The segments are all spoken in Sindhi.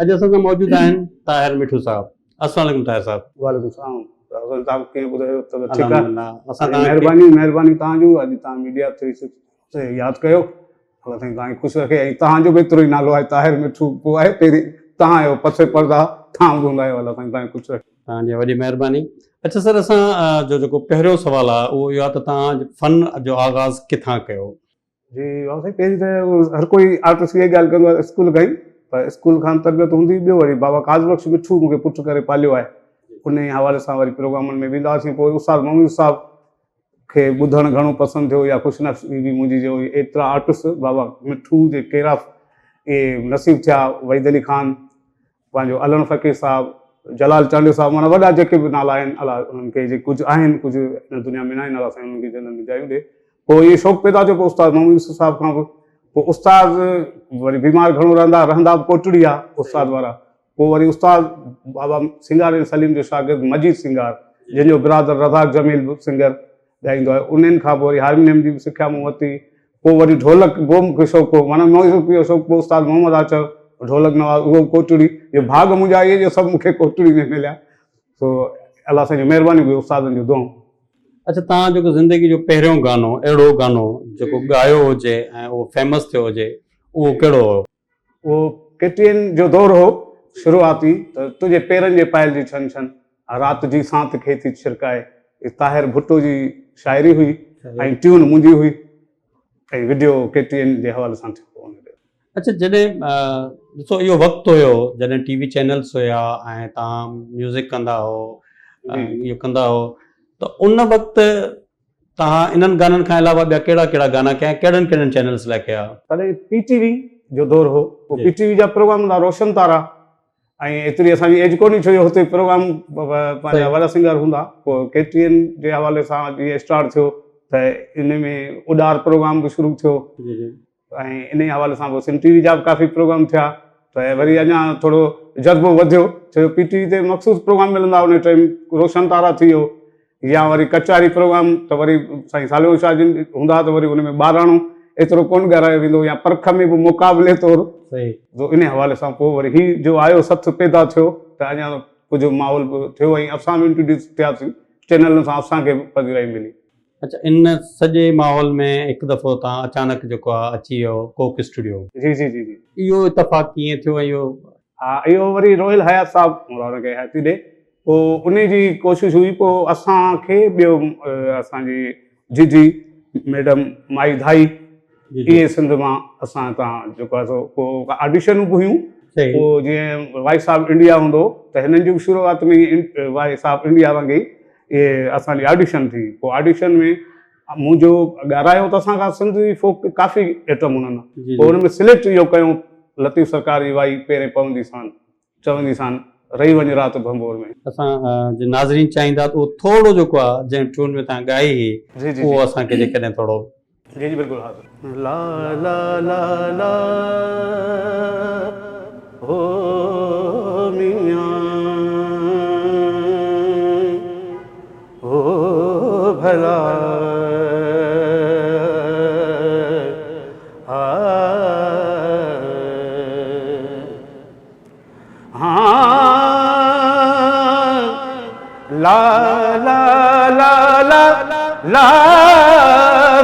اڄ اسان سان موجود آهن طاهر مٺو صاحب. السلام عليڪم طاهر صاحب. وعليڪم السلام حسن صاحب ڪيئن ٻڌايو طبيعت ٺيڪ آهي؟ الحمدلله اسان توهان کي مهرباني مهرباني توهان جون اڄ توهان ميڊيا ٿري سڪس تي ياد ڪيو الله سائين توهان کي خوش رکي ۽ توهان جو به ايترو ئي نالو آهي طاهر مٺو پوء آهي پهرين توهان آهيو پس پرده توهان به هوندا آهيو الله سائين توهان کي خوش رکي. توهان جي وڏي مهرباني. اڇا سر اسان جو جيڪو پهريون سوال آهي اهو اهو آهي ته توهان فن جو آغاز ڪٿان ڪيو؟ جي بابا سائين پهرين ته هر ڪوئي آرٽسٽ اها ڳالهه ڪندو آهي اسڪول کان ئي پر اسڪول کان تربيت هوندي ٻيو وري بابا قاضي بخش مٺو مون کي پٽ ڪري پاليو آهي ان حوالي سان وري پروگرامن ۾ ويندا هئاسين پوء استاد محمد صاحب کي ٻڌڻ گهڻو پسند ٿيو يا خوش نصيبي منهنجي جو ايترا آرٽسٽ بابا مٺو جي ڪيرا اهي نصيب ٿيا وحيد علي خان پنهنجو علڻ فقير صاحب، جلال چانڊيو صاحب معنيٰ وڏا جيڪي به نالا آهن الله انهن کي جي ڪجهه آهن ڪجهه هن دنيا ۾ ناهن الله سائين انهن کي جنت ۾ جايون ڏي. پوء اهو شوق پيدا ٿيو پوء استاد محمد يوسف صاحب کان به پوء استاد وري بيمار گهڻو رهندا رهندا به ڪوٽڙي ها استاد وارا پوء وري استاد بابا سينگار علي سليم جو شاگرد مجيد سينگار جنهن جو برادر رزاق جميل به سنگر ڳائيندو آهي انهن کان پوء وري هارمونيم جي به سکيا مون ورتي پوء وري ڍولڪ به مون کي شوق هو معنيٰ ميوزڪ جو شوق پوء استاد محمد آچر ڍولڪ نواز اهو به ڪوٽڙي جو ڀاڳ منهنجا اهي جو سڀ مون کي ڪوٽڙي ۾ مليا سو الله سائين جون مهربانيون به استادن جون دعائون. اڇا توهان جيڪو زندگي جو پهريون گانو اهڙو گانو جيڪو ڳايو هجي ۽ اهو فيمس ٿيو هجي اهو ڪهڙو هو؟ اهو ڪي ٽي اين جو دور هو شروعاتي ته تنهنجي پيرن جي پايل جي ڇن ڇن رات جي سانت کي ٿي ڇرڪائي هي طاهر ڀٽو جي شاعري هئي ۽ ٽيون منهنجي هئي ۽ وڊيو ڪي ٽي اين جي حوالي سان ٿيو هو ان تي. اڇا جڏهن ڏسو اهو وقت هيو جڏهن ٽي وي چينلس هيا ۽ توهان ميوزڪ ڪندا هو اهو ڪندا هو ته ان وقت توهان انهن گانن کان علاوه ٻيا ڪهڙا ڪهڙا گانا ڪيا ۽ ڪهڙن ڪهڙن چينلز لاء ڪيا؟ تڏهن پي ٽي وي جو دور هو، پوء پي ٽي وي جا پروگرام هوندا روشن تارا ۽ ايتري اسان جي ايج ڪونهي ڇو جو هتي پروگرام پنهنجا وڏا سنگر هوندا پوء ڪي ٽي اين جي حوالي سان جيئن اسٽارٽ ٿيو ته ان ۾ اڏار پروگرام به شروع ٿيو ۽ انهي حوالي سان پوء سنڌ ٽي وي جا به ڪافي پروگرام ٿيا ته وري اڃا ٿورو جذبو وڌيو ڇو جو پي ٽي وي تي مخصوص پروگرام ملندا ان ٽائيم روشن تارا ٿي ويو يا وري ڪچهري پروگرام ته وري سائين صالح شاهه جن هوندا ته وري ان ۾ ٻاراڻو ايترو ڪونه ڳارايو ويندو يا پرک ۾ به مقابلي طور تو انهي حوالي سان پوء وري هي جو آيو سٿ پيدا ٿيو ته اڃا ڪجهه ماحول به ٿيو ۽ اسان به انٽروڊيوس ٿياسين چينلن سان اسان کي به پذيرائي ملي. اڇا ان سڄي ماحول ۾ هڪ دفعو توهان اچانڪ جيڪو آ اچي ويو ڪوڪ اسٽوڊيو. جي جي جي جي. اهو اتفاق ڪيئن ٿيو ۽ اهو. ها اهو وري روحيل حيات صاحب مولا ان کي حياتي ڏي پوء انهي جي ڪوشش هئي پوء اسان کي ٻيو اسان جي جيجي ميڊم مائي ڌائي اهي سنڌ مان اسان هتان جيڪو آهي سو پوء آڊيشنون به هيون پوء جيئن وائس آف انڊيا هوندو هو ته هنن جي به شروعات ۾ وائس آف انڊيا وانگي ئي اهي اسان جي آڊيشن ٿي پوء آڊيشن ۾ منهنجو ڳارايو ته اسان کان سنڌ جي فوڪ ڪافي ائٽم هنن پوء ان ۾ سليڪٽ اهو ڪيو لطيف سرڪار جي وائي پيرين پوندي سان چوندي سان رهي وڃ رات ڀنڀور ۾. اسان جي ناظرين چاهيندا ته اهو ٿورو جيڪو آ جنهن ٽيون ۾ توهان ڳائي هئي اهو اسان کي جيڪڏهن ٿورو. جي جي بلڪل حاضر. لا لا لا لا هو ميان هو ڀلا ها. لا لا لا لا لا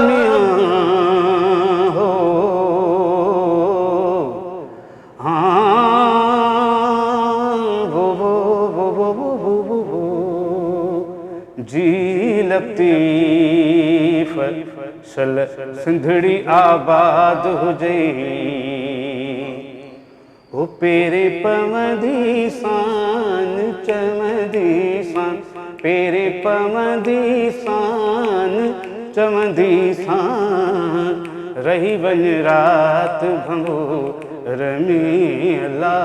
ميان هو ها وو وو وو وو وو وو وو جي لطيف شل سنڌڙي آباد هجي. هو پيري پوندي سان چوندي سان پيري پوندي سان چوندي سان رهي وڃ رات ڀنڀور ۾ الا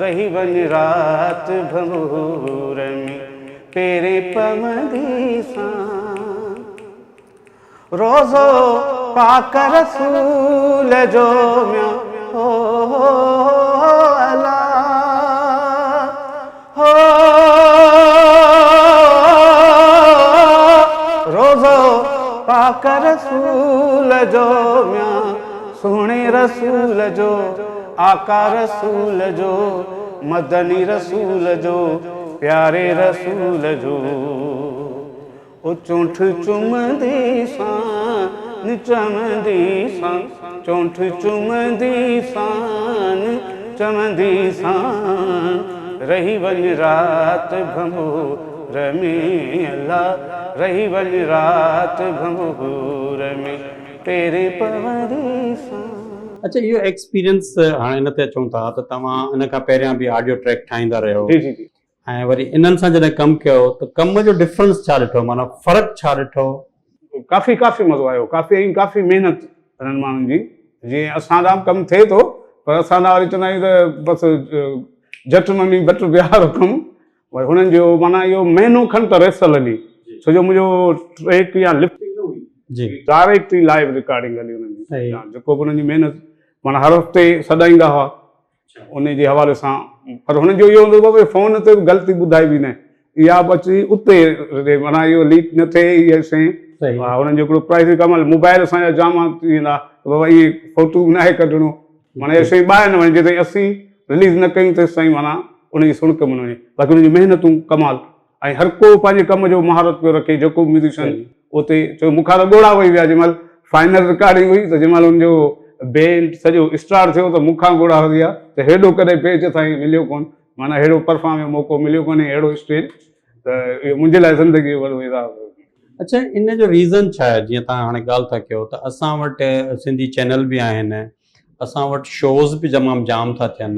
رهي وڃ رات ڀنڀور ۾ پيري پوندي سان. روضو پاڪ رسول جو ميان هو الا هو روضو پاڪ رسول جو ميان سهڻي رسول جو آقا رسول جو، مدني رسول جو، پياري رسول جو. او چونٺ چمندي سان چمندي سان، چونٺ چمندي سان چمندي سان، رهي وڃ رات ڀنڀور ۾ الله، رهي وڃ رات ڀنڀور ۾، پيري پوندي سان. اڇا اهو ايڪسپيرينس هاڻي ان تي اچون ٿا ته توهان ان کان پهريان به آڊيو ٽريڪ ٺاهيندا رهيو. جي جي جي. ۽ وري انهن سان جڏهن ڪم ڪيو ته ڪم جو ڊفرنس ڇا ڏٺو معنيٰ فرق ڇا ڏٺو؟ ڪافي ڪافي مزو آيو ڪافي ۽ ڪافي محنت انهن ماڻهن جي جيئن اسان ڏانهن به ڪم ٿئي ٿو پر اسان ڏانهن وري چوندا آهيون ته بس جهٽ ممي ڀٽ بيهارو ڪم وري هنن جو معنيٰ اهو مهينو کن ته ريهرسل هلي ڇو جو منهنجو ٽريڪ يا لفٽنگ نه هئي ڊائريڪٽ ئي لائيو رڪارڊنگ هلي انهن جي جيڪو به انهن جي محنت معنيٰ هر هفتي سڏائيندا هئا ان جي حوالي سان پر هنن جو اهو هوندو هو بابا فون تي به غلطي ٻڌائبي نه اها به اچي اتي معنيٰ اهو ليڪ نه ٿئي اها شيء ها هنن جو هڪڙو پرائيوسي ڪم موبائل اسان جا جام ٿي ويندا ته بابا اهي فوٽو به ناهي ڪڍڻو معنيٰ اها شيء ٻاهر نه وڃي جيستائين اسين رليز نه ڪيون تيستائين معنيٰ ان جي سڻڪ به نه وڃي باقي هنن جون محنتون ڪمال ۽ هر ڪو پنهنجي ڪم جو مهارت پيو رکي جيڪو به ميوزيشن اتي ڇو مون کان ته ڳوڙها وهي ويا جنهن مهل فائنل رڪارڊنگ هئي ته جنهن مهل ان جو بينڊ سڄو اسٽارٽ ٿيو ته مون کان ڳوڙها وهي ويا ته هيڏو ڪڏهن پيچ سائين مليو ڪونه معنيٰ ههڙو پرفارم جو موقعو مليو ڪونهي ههڙو اسٽيج ته اهو منهنجي لاء زندگي جو وڏو اعزاز هو. اڇا ان جو ريزن ڇا آهي جيئن توهان هاڻي ڳالهه ٿا ڪيو ته اسان وٽ سنڌي چينل به آهن اسان وٽ شوز به تمام جام ٿا ٿين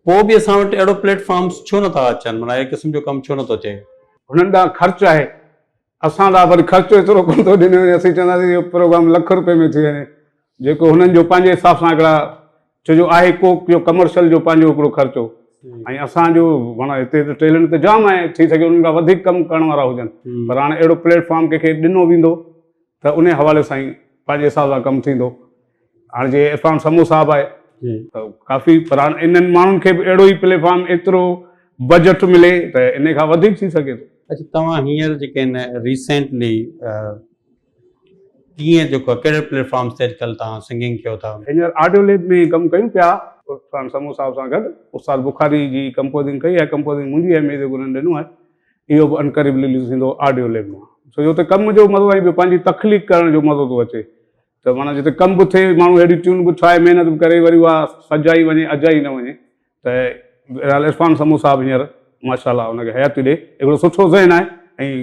پوء به اسان وٽ اهڙو پليٽ فارمز ڇو نٿا اچن معنيٰ اهڙي قسم جو ڪم ڇو نٿو ٿئي؟ هنن ڏانهن خرچ آهي اسان ڏانهن وري خرچ ايترو ڪونه ٿو ڏنو وڃي اسين چونداسين اهو پروگرام لک روپئي ۾ ٿي وڃي جيڪو هنن جو پنهنجي حساب سان هڪڙا ڇو جو آهي ڪوڪ جو ڪمرشل جو پنهنجو هڪڙو خرچو ۽ اسان جو معنيٰ هتي ته ٽيلنٽ ته جام آهي ٿي سگهي انهن کان وڌيڪ ڪم ڪرڻ وارا هجن پر هاڻي اهڙو پليٽ فارم ڪنهن کي ڏنو ويندو ته انهي حوالي سان ئي پنهنجي حساب سان ڪم ٿيندو. هاڻي جيئن عرفان سمون صاحب آهي ته ڪافي پر هاڻي انهن ماڻهن کي به اهڙو ئي پليٽ فارم ايترو بجيٽ ملي ته انهي کان وڌيڪ ٿي سگهي ٿو. اڇا توهان هينئر جيڪي آهن ريسينٽلي ڪيئن جيڪو آهي ڪهڙي پليٽ فارمز تي اڄڪلهه توهان سنگنگ ڪيو ٿا؟ هينئر آڊيو ليب ۾ ڪم ڪيون پيا عرفان سمون صاحب سان گڏ استاد بخاري جي ڪمپوزنگ ڪئي آهي ڪمپوزنگ منهنجي آهي ميوزڪ انهن ڏنو آهي اهو به عنقريب رليز ٿيندو آڊيو ليب مان ڇو جو اتي ڪم جو مزو ۽ ٻيو پنهنجي تخليق ڪرڻ جو مزو ٿو اچي ته معنيٰ جتي ڪم به ٿئي ماڻهو اهڙي ٽيون به ٺاهي محنت به ڪري وري اها سجائي وڃي اجائي نه وڃي ته بهرحال عرفان سمون صاحب هينئر ماشاء الله ان کي حياتي ڏي هڪڙو سٺو ذهن آهي ۽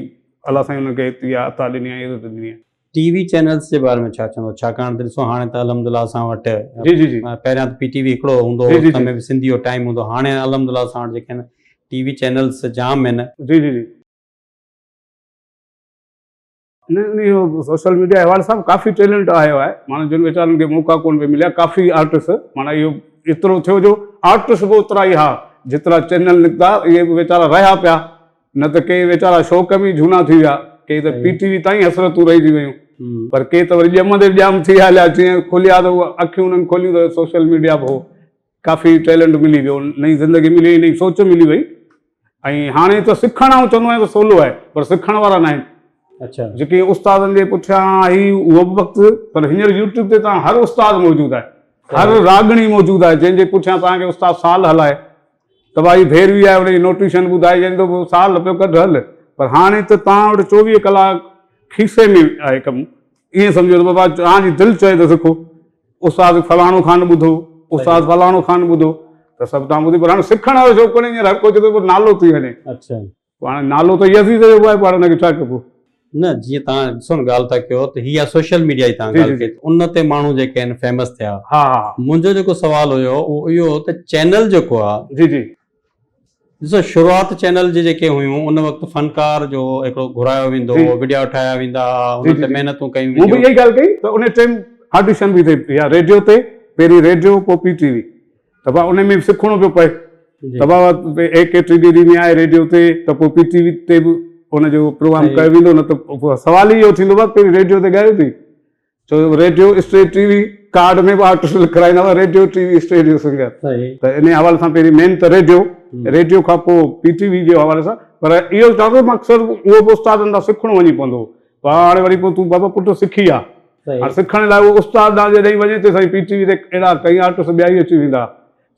الله سائين ان کي اها عطا ڏني آهي عزت ڏني آهي. ٽي وي چينلز جي باري ۾ ڇا چوندو ڇاڪاڻ ته ڏسو هاڻي ته الحمدلله اسان وٽ جي جي جي پهريان ته پي ٽي وي هڪڙو هوندو هو تنهن ۾ به سنڌي جو ٽائيم هوندو هاڻي الحمدلله اسان وٽ جيڪي آهن ٽي وي چينلز جام آهن. جي جي جي نه اهو سوشل ميڊيا جي حوالي سان به ڪافي ٽيلنٽ آيو آهي معنيٰ جن ويچارن کي موقعا ڪونه پئي مليا ڪافي آرٽسٽ معنيٰ اهو ايترو ٿيو جو آرٽسٽ به اوترا ئي ها جيترا چينل نڪتا اهي به ويچارا رهيا پيا نه ته ڪي ويچارا شوق ۾ ئي جهونا ٿي ويا، ڪي ته پي ٽي وي تائين حسرتون رهجي ويون، پر ڪي ته وري ڄمندي به ڄام ٿي هليا، جيئن کليا ته اهي اکيون انهن کوليون ته سوشل ميڊيا به هو، ڪافي ٽيلنٽ ملي ويو، نئين زندگي ملي وئي، نئين سوچ ملي وئي ۽ هاڻي ته سکڻ آئون چوندو آهيان ته سولو آهي پر سکڻ وارا ناهن. جيڪي استادن جي پٺيان آهي اهو به وقت پر هينئر يوٽيوب تي تان هر استاد موجود آهي، هر راڳڻي موجود آهي، جنهن جي پٺيان توهان کي استاد سال هلائي تباهي ڀيروي آهي ان جي نوٽيشن ٻڌائي جنهن ٿو پوء سال پيو ڪڍ هل پر هاڻي ته توهان وٽ 24 ڪلاڪ کيسي ۾ آهي ڪم ائين سمجهو ته بابا توهان جي دل چئي ته سکو استاد فلاڻو خان ٻڌو استاد فلاڻو خان ٻڌو ته سڀ توهان ٻڌي پر هاڻي سکڻ وارو شوق ڪونهي هينئر هر ڪو چئي ٿو نالو ٿي وڃي. اڇا. پوء هاڻي نالو ته يزيد جو به آهي پوء هاڻي ان کي ڇا ڪبو. نه جيئن توهان ڏسو نه ڳالهه ٿا ڪيو ته هي آهي سوشل ميڊيا جي توهان ڳالهه ڪئي ته ان تي ماڻهو جيڪي آهن فيمس ٿيا. ها ها. منهنجو جيڪو سوال هيو اهو اهو هو ته چينل جيڪو آهي. جي جي. ڏسو شروعات چينل جي جيڪي هيون ان وقت فنڪار جو هڪڙو گهرايو ويندو هو وڊيا ٺاهيا ويندا هئا ان تي محنتون ڪيون وينديون. مون به اها ئي ڳالهه ڪئي ته ان ٽائيم آڊيشن به ٿئي يا ريڊيو تي پهرين ريڊيو پوء پي ٽي وي ته بابا ان ۾ به سکڻو پيو پئي ته بابا اي ڪيٽيگري ۾ آهي ريڊيو تي ته پوء پي ٽي وي تي به ان جو پروگرام ڪيو ويندو نه ته سوال ئي اهو ٿيندو بابا پهرين ريڊيو تي ڳايو ٿي ڇو ريڊيو اسٽيٽ ٽي وي ڪارڊ ۾ به آرٽسٽ لکرائيندا هئا radio T V studio singer ته ان حوالي سان پهرين مين ته ريڊيو ريڊيو کان پوء پي ٽي وي جي حوالي سان پر اهو چوان ٿو مقصد اهو به استادن تان سکڻو وڃي پوندو هو پر هاڻي وري پوء تون بابا پٽ سکي آ. هاڻي سکڻ لاء اهو استاد ڏانهن جڏهن وڃي ته سائين پي ٽي وي تي اهڙا ڪئين آرٽسٽ ٻيا ئي اچي ويندا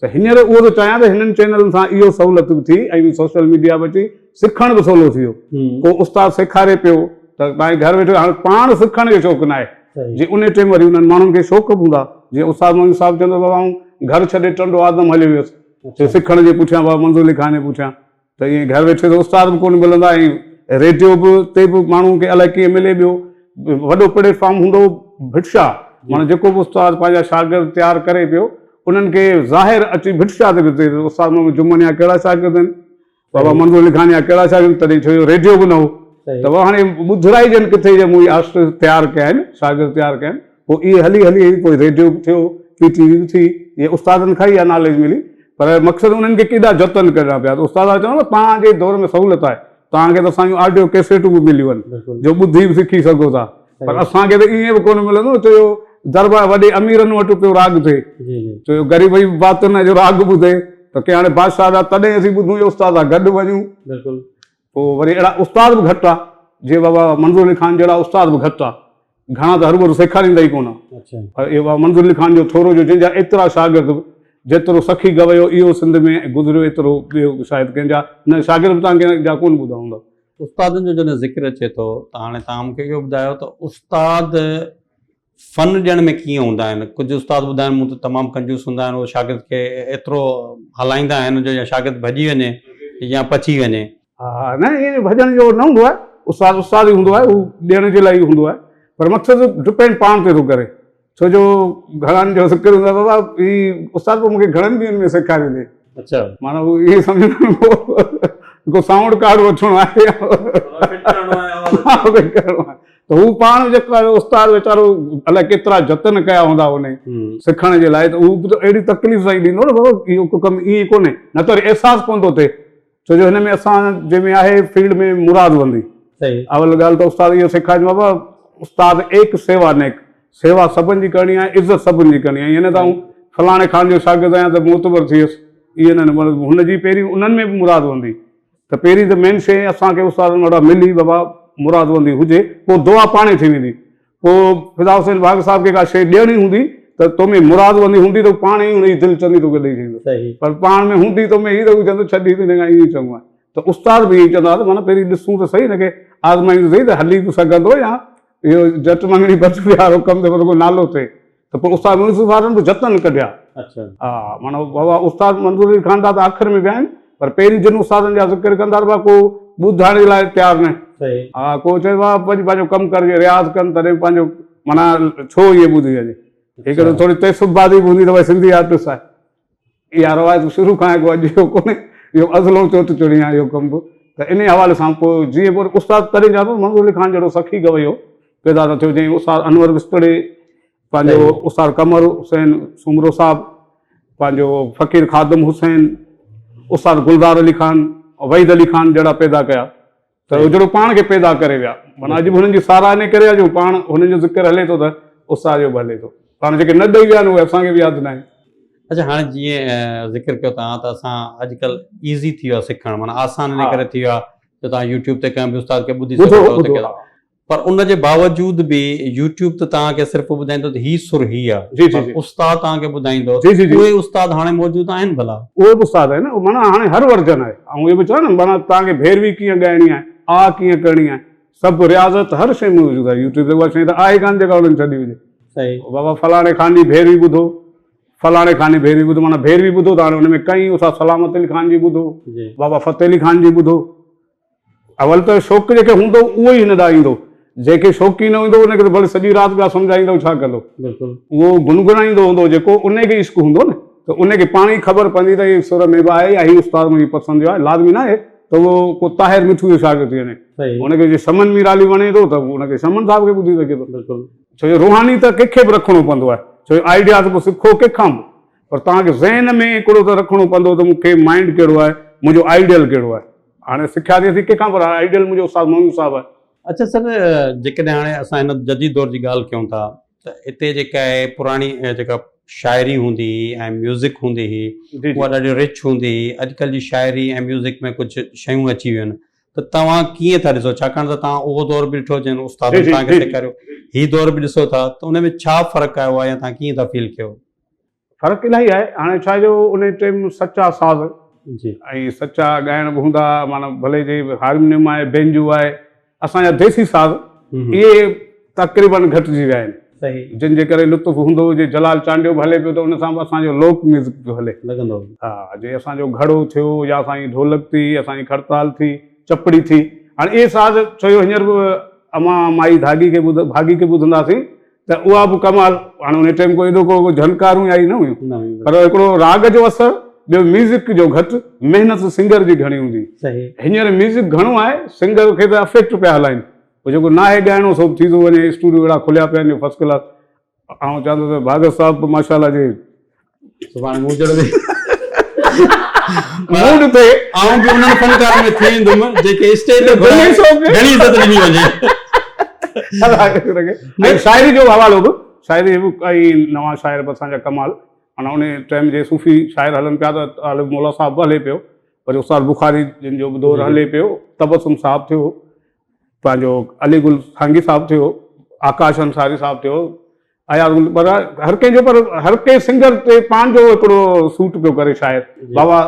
ته هينئر اهو ٿو چاهيان ته هنن چينلن سان اهو سهولت به ٿي ۽ سوشل ميڊيا به اچي سکڻ به سولو ٿي ويو. ڪو استاد سيکاري پيو ته توهان گهر ويٺو هاڻي پاڻ سکڻ جو شوق ناهي جي ان ٽيم وري انهن ماڻهن کي شوق به هوندا جيئن استاد محمد صاحب چوندو بابا آئون گهر ڇڏي ٽنڊو آدم هليو ويس سکڻ جي پٺيان بابا منظور علي خان جي پٺيان ته ائين گهر ويٺي ته استاد به ڪونه ملندا ۽ ريڊيو به تي به ماڻهو کي الائي ڪيئن ملي ٻيو وڏو پليٽ فارم هوندو هو ڀٽ شاهه معنيٰ جيڪو به استاد پنهنجا شاگرد تيار ڪري پيو انهن کي ظاهر اچي ڀٽ شاهه تي به استاد محمد جمن جا ڪهڙا شاگرد آهن بابا منظور علي خان جا ڪهڙا شاگرد تڏهن ڇو جو ريڊيو به نه هو ته بابا هاڻي ٻڌرائجن ڪٿي جي مون آرٽسٽ تيار ڪيا آهن شاگرد تيار ڪيا آهن پوء اهي هلي هلي پوء ريڊيو به ٿيو، پي ٽي وي به ٿي، اهي استادن کان ئي اها ناليج ملي پر مقصد انهن کي ڪيڏا جتن ڪرڻا پيا ته استاد چوڻ لڳا توهان جي دور ۾ سهولت آهي، توهان کي ته اسان جون آڊيو ڪيسيٽون به مليون آهن جو ٻڌي به سکي سگهو ٿا پر اسان کي ته ائين به ڪونه ملندو ڇو جو دربار وڏي اميرن وٽ پيو راڳ ٿئي ڇو جو غريب جي بات نه جو راڳ ٻڌي ته ڪي هاڻي بادشاهه جا تڏهن اسين ٻڌون جو استاد سان گڏ وڃون. پوء وري اهڙا استاد به گهٽ آ، جيئن بابا منظور علي خان جهڙا استاد به گهٽ آ، گهڻا ته هروڀرو سيکاريندا ئي ڪونه. پر اهو بابا منظور علي خان جو ٿورو جو جنهن جا ايترا شاگرد جيترو سخي گويو اهو سنڌ ۾ گذريو ايترو ٻيو شايد ڪنهن جا نه شاگرد به توهان ڪنهن جا ڪونه ٻڌا هوندا. استادن جو جڏهن ذڪر اچي ٿو ته هاڻي توهان مون کي اهو ٻڌايو ته استاد فن ڏيڻ ۾ ڪيئن هوندا آهن؟ ڪجهه استاد ٻڌائن مون ته تمام ڪنجوس هوندا آهن اهي شاگرد کي ايترو هلائيندا آهن جو يا شاگرد ڀڄي وڃي يا پچي وڃي. ها نه ائين ڀڄڻ جو نه هوندو آهي استاد استاد ئي هوندو آهي هو ڏيڻ جي لاء ئي هوندو آهي پر مقصد ڊپينڊ پاڻ تي ٿو ڪري ڇو جو گهڻن جو ذڪر هوندو آهي بابا هي استاد پوء مونکي گهڻن ڏينهن ۾ سيکاريندي اڇا معنيٰ هو ائين سمجهندا آهن ڪو سائونڊ ڪارڊ وٺڻو آهي ڪرڻو آهي ته هو پاڻ جيڪو آهي استاد ويچارو الائي ڪيترا جتن ڪيا هوندا ان سکڻ جي لاء ته هو به ته اهڙي تڪليف سان ئي ڏيندو نه بابا اهو ڪو ڪم ائين ڪونهي نه ته وري احساس ڪونه ٿو ٿئي ڇو جو هن ۾ اسان جنهن ۾ آهي فيلڊ ۾ مراد بندي اول ڳالهه ته استاد اهو سيکاريندو بابا استاد ايڪ سيوا نيڪ سيوا سڀن جي ڪرڻي آهي عزت سڀن جي ڪرڻي آهي ائين نه ته آئون فلاڻي خان جو شاگرد آهيان ته معتبر ٿي ويس ائين نه نه هن جي پهرين انهن ۾ به مراد بندي ته پهرين ته مين شيء اسان کي استادن وٽان ملي بابا مرادوندي هجي پوء دعا پاڻهي ٿي ويندي پوء فدا حسين ڀاڳ صاحب کي ڪا شيء ڏيڻي هوندي ته تو ۾ مرادوندي هوندي ته پاڻ ئي هن جي دل چوندي توکي ڏئي ڇڏيندو پر پاڻ ۾ هوندي تو ۾ هي ته هو چوندو ڇڏ هي ته هن کان ائين ئي چڱو آهي ته استاد به ائين چوندا هئا ته معنيٰ پهرين ڏسون ته سهي هن کي آزمايون ته سهي ته هلي به سگهندو يا اهو جٽ مڱڻي بچ وارو ڪم ته رڳو نالو ٿئي ته پوء استاد منصور وارن به جتن ڪڍيا. ها معنيٰ بابا استاد منظور علي خان ته آخر ۾ به آهن پر پهرين جن استادن جا ذڪر ڪندا ته ڪو ٻڌائڻ جي لاء تيار نه. ها ڪو چئي بابا وڃ پنهنجو ڪم ڪر جي رياض ڪن تڏهن پنهنجو معنيٰ ڇو ائين ٻڌي وڃي. هڪ ته ٿوري تعصب بازي به هوندي ته ڀائي سنڌي آرٽسٽ آهي. اها روايت شروع کان آهي ڪو اڄ جو ڪونهي اهو ازلون چوٽ چڙهي آهي اهو ڪم به ته انهي حوالي سان پوء جيئن پوء استاد تڏهن چوان ٿو منظور علي خان جهڙو سخي گويو پيدا نه ٿيو جئين استاد انور وسطڙي پنهنجو استاد قمر حسين سومرو صاحب پنهنجو فقير خادم حسين استاد گلزار علي خان وحيد علي خان جهڙا پيدا ڪيا ته اهو جهڙو پاڻ کي پيدا ڪري ويا معنيٰ اڄ به هنن جي ساراهه انهي ڪري آهي جو پاڻ هنن جو ذڪر هلي ٿو ته استاد جو به هلي ٿو پاڻ جيڪي نه ڏئي ويا آهن اهي اسان کي به ياد ناهن. اڇا هاڻي جيئن ذڪر ڪيو توهان ته اسان اڄڪلهه ايزي ٿي ويو آهي سکڻ معنيٰ آسان انهي ڪري ٿي ويو آهي جو توهان يوٽيوب تي ڪنهن به استاد کي ٻڌي سگهو ٿا ته پر ان جي باوجود به يوٽيوب ته توهان کي صرف ٻڌائيندو ته هي سر هي آ پر استاد توهان کي ٻڌائيندو اهي استاد هاڻي موجود آهن ڀلا؟ اهي به استاد آهن معنيٰ هاڻي هر ورجن آهي آئون اهو به چوان نه معنيٰ توهان کي ڀيروي ڪيئن ڳائڻي آهي آ ڪيئن ڪرڻي آهي سڀ رياضت هر شيء موجود آهي يوٽيوب تي اها شيء ته آهي ڪانه جيڪا انهن ڇڏي هجي بابا فلاڻي خان جي ڀيروي ٻڌو فلاڻي خان جي ڀيروي ٻڌو معنيٰ ڀيروي ٻڌو ته هاڻي ان ۾ ڪئين استاد سلامت علي خان جي ٻڌو بابا فتح علي خان جي ٻڌو اول ته شوق جنهن کي هوندو اهو ئي هن ڏانهن ايندو، جنهن کي شوق ئي نه هوندو ان کي ته ڀلي سڄي رات پيا سمجهائيندؤ ڇا ڪندو. اهو گنگنائيندو هوندو جيڪو ان کي عشق هوندو نه ته ان کي پاڻ ئي خبر پوندي ته هي سر ۾ به آهي يا هي استاد منهنجي پسند جو آهي لازمي ناهي ته اهو ڪو طاهر مٺو جو شاگرد ٿي وڃي. ان کي جي شمن ميرالي وڻي ٿو ته ان کي شمن صاحب کي ٻڌي سگهي ٿو. ڇو جو روحاني ته ڪنهن کي به رکڻو پوندو آهي ڇو جو آئيڊيا ته پوء سکو ڪنهن کان به پر توهان کي ذهن ۾ هڪڙو ته رکڻو پوندو ته مون کي مائينڊ ڪهڙو آهي منهنجو آئيڊيل ڪهڙو آهي. هاڻي سکيا ٿي اسين ڪنهن کان پر آئيڊيل منهنجو استاد محمود صاحب آهي. اڇا سر جيڪڏهن هاڻي اسان هن جديد دور جي ڳالهه ڪيون ٿا ته اتي جيڪا آهي پراڻي جيڪا شاعري هوندي هئي ۽ ميوزڪ هوندي هئي اها ڏاڍي رچ هوندي هئي اڄڪلهه جي شاعري ۽ ميوزڪ ۾ ڪجهه شيون اچي ويون آهن ته توهان ڪيئن ٿا ڏسو ڇاڪاڻ ته توهان اهو دور به ڏٺو جنهن استادن توهان کي سيکاريو هي دور به ڏسو ٿا ته ان ۾ ڇا فرق آيو آهي يا توهان ڪيئن ٿا فيل ڪيو؟ فرق الاهي آهي هاڻي ڇا جو ان ٽيم سچا ساز جي ۽ سچا ڳائڻ به هوندا معنيٰ ڀلي جي هارمونيم آهي بينجو آهي اسان جا ديسي ساز اهي تقريبن گهٽجي ويا آهن صحيح جن جي ڪري لطف هوندو هو جي جلال چانڊيو به هلي پيو ته ان سان به اسان جو لوڪ ميوزڪ پيو هلي لڳندو ها جي اسان جو گهڙو ٿيو يا اسان جي ڍولڪ ٿي اسان جي کڙتال ٿي چپڙي ٿي هاڻي اهي ساز ڇو جو هينئر به امان مائي ڌاڳي کي ٻڌ ڀاڳي کي ٻڌنداسين ته اها به ڪمال هاڻي ان ٽائيم ڪو ايڏو ڪو جهنڪارون آئي نه هيون پر هڪڙو راڳ جو اثر ٻيو ميوزڪ جو گهٽ محنت سنگر جي گهڻي هوندي هينئر ميوزڪ گهڻو آهي سنگر کي ته افيڪٽ پيا هلائين پوء جيڪو ناهي ڳائڻو سو به ٿي ٿو وڃي اسٽوڊيو اهڙا کليا پيا آهن جو فرسٽ ڪلاس آئون چوان ٿو ته ڀاڳت صاحب به ماشاء الله جي سڀاڻي مون جهڙو به موڊ تي آئون به انهن فنڪارن ۾ ٿي ويندم جيڪي اسٽيج تي گهڻي عزت ڏني وڃي. ۽ شاعري جو حوالو به شاعري به ڪئي نوان شاعر به اسان جا ڪمال معنيٰ ان ٽائيم جي صوفي شاعر هلن پيا ته طالب مولا صاحب به هلي پيو وري استاد بخاري جن جو به دور هلي پيو تبسم صاحب ٿيو پنهنجو علي گل سانگي صاحب ٿيو آڪاش انصاري صاحب ٿيو اياز گل پر هر ڪنهن جو پر هر ڪنهن سنگر تي پنهنجو هڪڙو سوٽ پيو ڪري شاعر بابا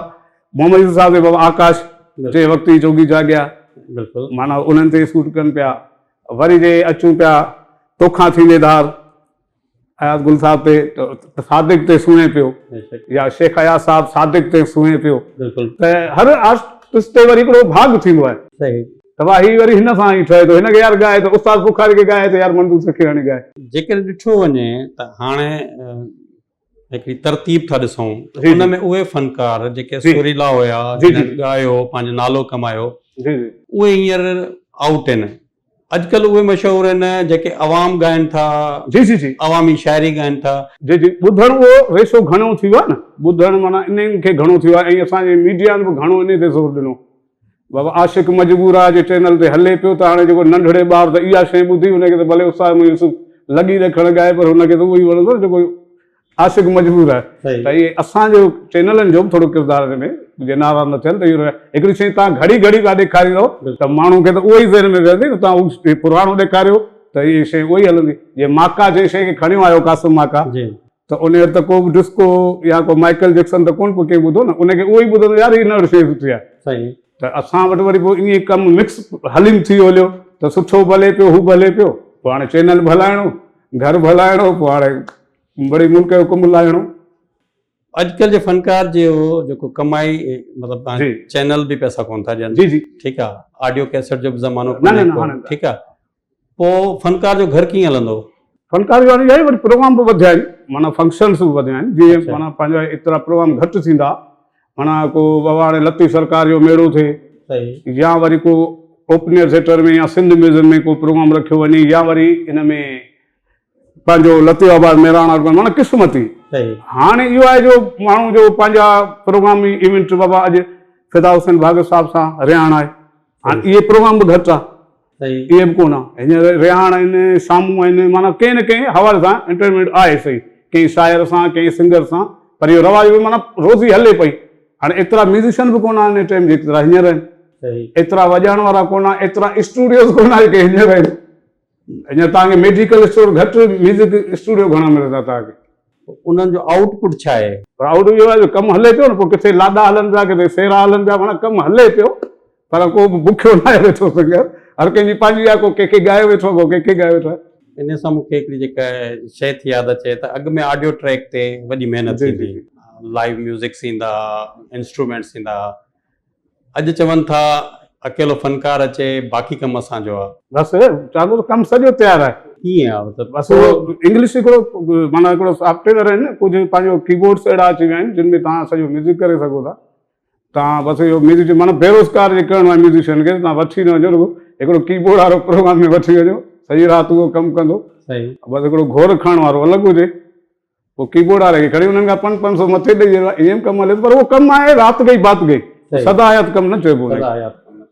محمد يوسف صاحب تي بابا آڪاش جي وقت ئي جوڳي جاڳيا بلڪل معنيٰ انهن تي سوٽ ڪن پيا وري جي اچون پيا توکان ٿيندي ڌار اياز گل صاحب تي ته صادق تي سونهين پيو يا شيخ اياز صاحب صادق تي سونهين پيو بلڪل ته هر آرٽسٽ تي وري هڪڙو ڀاڳ ٿيندو آهي صحيح ته وا هي وري هن سان ئي ٺهي ٿو، هن کي يار ڳائي ته استاد بخاري کي ڳائي ته يار منظور سکيراڻي ڳائي. جيڪڏهن ڏٺو وڃي ته هاڻي هڪڙي ترتيب ٿا ڏسون ته ان ۾ اهي فنڪار جيڪي سريلا هيا جن ڳايو پنهنجو نالو ڪمايو اهي هينئر آئوٽ آهن اڄڪلهه اهي مشهور آهن جيڪي عوام ڳائن ٿا عوامي شاعري ڳائن ٿا. جي جي ٻڌڻ اهو ريشو گهڻو ٿي ويو آهي نه ٻڌڻ معنيٰ انهن کي گهڻو ٿي ويو آهي ۽ اسان جي ميڊيا به گهڻو انهي تي زور ڏنو بابا عاشق مجبور آ جي چينل تي هلي پيو ته هاڻي جيڪو ننڍڙي ٻار ته اها شيء ٻڌي ان کي ته ڀلي استاد محمد يوسف لڳي ڏکڻ ڳائي پر هن کي ته اهو ئي وڻندو نه جيڪو عاشق مجبور آهي ته اهي اسان جو چينلن جو به ٿورو ڪردار ان ۾ جي ناراض نه ٿين ته اهو هڪڙي شيء توهان گهڙي گهڙي پيا ڏيکاريندو ته ماڻهو کي ته اهو ئي ذهن ۾ ويهندي نه توهان اهو پراڻو ڏيکاريو ته اهي شيء اهو ئي هلندي جي ماڪا جنهن شيء کي کڻيو آيو قاسم ماڪا ته ان وٽ ته ڪو به ڊسڪو يا ڪو مائيڪل جيڪسن ته ڪونه پيو ڪنهن ٻڌو نه ان کي اهو ئي ٻڌندو يار هي نئون شيء سٺي آهي. صحيح. ته اسان وٽ وري پوء ائين ڪم مڪس هليم ٿي ويو هليو ته سٺو به هلي پيو هو به هلي پيو پوء هاڻي چينل به هلائڻو گهر به هلائڻو پوء هاڻي وري ملڪ جو ڪم لاهڻو. اڄڪلهه جي فنڪار جي هو جيڪو ڪمائي مطلب تان چينل به پئسا ڪون ٿا ڏين جي جي ٺيڪ آ آڊيو ڪيسٽ جو به زمانو ڪونهي ڪو ٺيڪ آ پوء فنڪار جو گهر ڪيئن هلندو؟ فنڪار جو هاڻي اهي وري پروگرام به وڌيا آهن معنيٰ فنڪشنس به وڌيا آهن جيئن معنيٰ پنهنجا ايترا پروگرام گهٽ ٿيندا معنيٰ ڪو بابا هاڻي لطيف سرڪار جو ميڙو ٿئي يا وري ڪو اوپن ايئر ٿيٽر ۾ يا سنڌ ميوزم ۾ ڪو پروگرام رکيو وڃي يا وري ان ۾ پنهنجو لطيف آباد مهراڻ آرٽ معنيٰ قسمتي هاڻي اهو آهي جو ماڻهو جو پنهنجا پروگرام ايونٽ بابا اڄ فدا حسين ڀاڳت صاحب سان رهاڻ آهي هاڻي اهي پروگرام به گهٽ آهي اهي به ڪونه هينئر رهاڻ آهن شامون آهن معنيٰ ڪنهن نه ڪنهن حوالي سان انٽرٽينمينٽ آهي صحيح ڪنهن شاعر سان ڪنهن سنگر سان پر اهو رواج به معنيٰ روز ئي هلي پئي هاڻي ايترا ميوزيشن به ڪونه آهن ٽائيم جيترا هينئر آهن ايترا وڄائڻ وارا ڪونه ايترا اسٽوڊيوز ڪونه جيڪي هينئر آهن هينئر توهان کي ميڊيڪل اسٽور گهٽ ميوزڪ اسٽوڊيو گهڻا ملندا توهان کي. انهن جو آئوٽ پٽ ڇا آهي؟ پر آئوٽ اهو آهي جو ڪم هلي پيو نه پوء ڪٿي لاڏا هلن پيا ڪٿي سهرا هلن پيا معنيٰ ڪم هلي پيو پر ڪو به بکيو ناهي ويٺو سنگر هر ڪنهن جي پنهنجي آهي ڪو ڪنهن کي ڳايو ويٺو آهي ڪو ڪنهن کي ڳايو ويٺو آهي. انهي سان مون کي هڪڙي جيڪا شيء ٿي ياد اچي ته اڳ ۾ آڊيو ٽريڪ تي وڏي محنت ٿيندي هئي لائيو ميوزڪس ايندا ها انسٽرومينٽس ايندا ها اڄ چون ٿا اڪيلو فنڪار اچي باقي ڪم اسان جو آ. بس چوان ٿو ته ڪم سڄو تيار آهي. ڪيئن آ مطلب. بس اهو انگلش هڪڙو معنيٰ هڪڙو سافٽويئر آهن ڪجهه پنهنجو ڪيبورڊس اهڙا اچي ويا آهن جن ۾ توهان سڄو ميوزڪ ڪري سگهو ٿا توهان بس اهو ميوزڪ معنيٰ بيروزگار جي ڪرڻو آهي ميوزيشن کي ته توهان وٺي نه وڃو رڳو هڪڙو ڪيبورڊ وارو پروگرام ۾ وٺي وڃو سڄي رات اهو ڪم ڪندو صحيح بس هڪڙو گهور کڻڻ وارو الڳ هجي. پوء ڪيبورڊ واري کي کڻي انهن کان پنج پنج سو مٿي ڏئي ڏيندو آهي ائين به ڪم هلي ٿو پر اهو ڪم آهي رات گئي بات گئي سدا حيات ڪم نه چئبو ان کي